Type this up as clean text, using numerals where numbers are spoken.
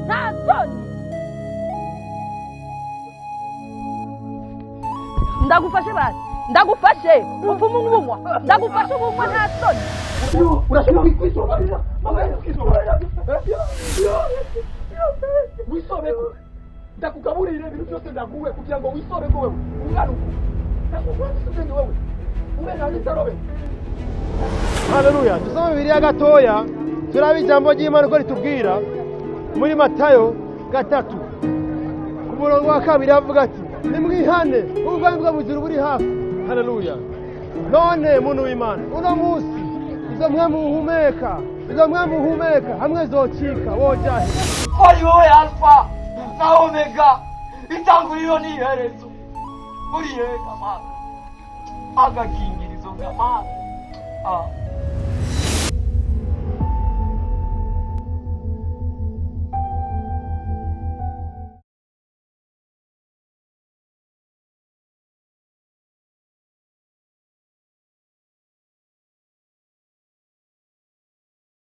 Nta soni. Ndagufashe basi, ndagufashe upfume ubunywa, ndagufashe ubunywa, nta soni. Urashobora kwisobanura, wisobeko, ndakugaburire ibintu byose ndaguhe kugira ngo wisobeko wewe umwana uku ndakuguhe wewe ube nta nitarobe. Haleluya! Dusome Bibiliya gatoya, turabe ijambo ry'Imana uko ritubwira muri Matayo 3 ku murongo wa 2, avuga ati: "Nimwihane, ubwami bwo buzira buri hafi." Haleluya! None muntu w'Imana, uno munsi izo mpwemu uhumeka, izo mpwemu uhumeka hamwe zocika, wojahe? Ko ari wowe Alfa na Omega, itanguriro n'iherezo, uri yega Mana, agakingirizo ga Mana. Ah.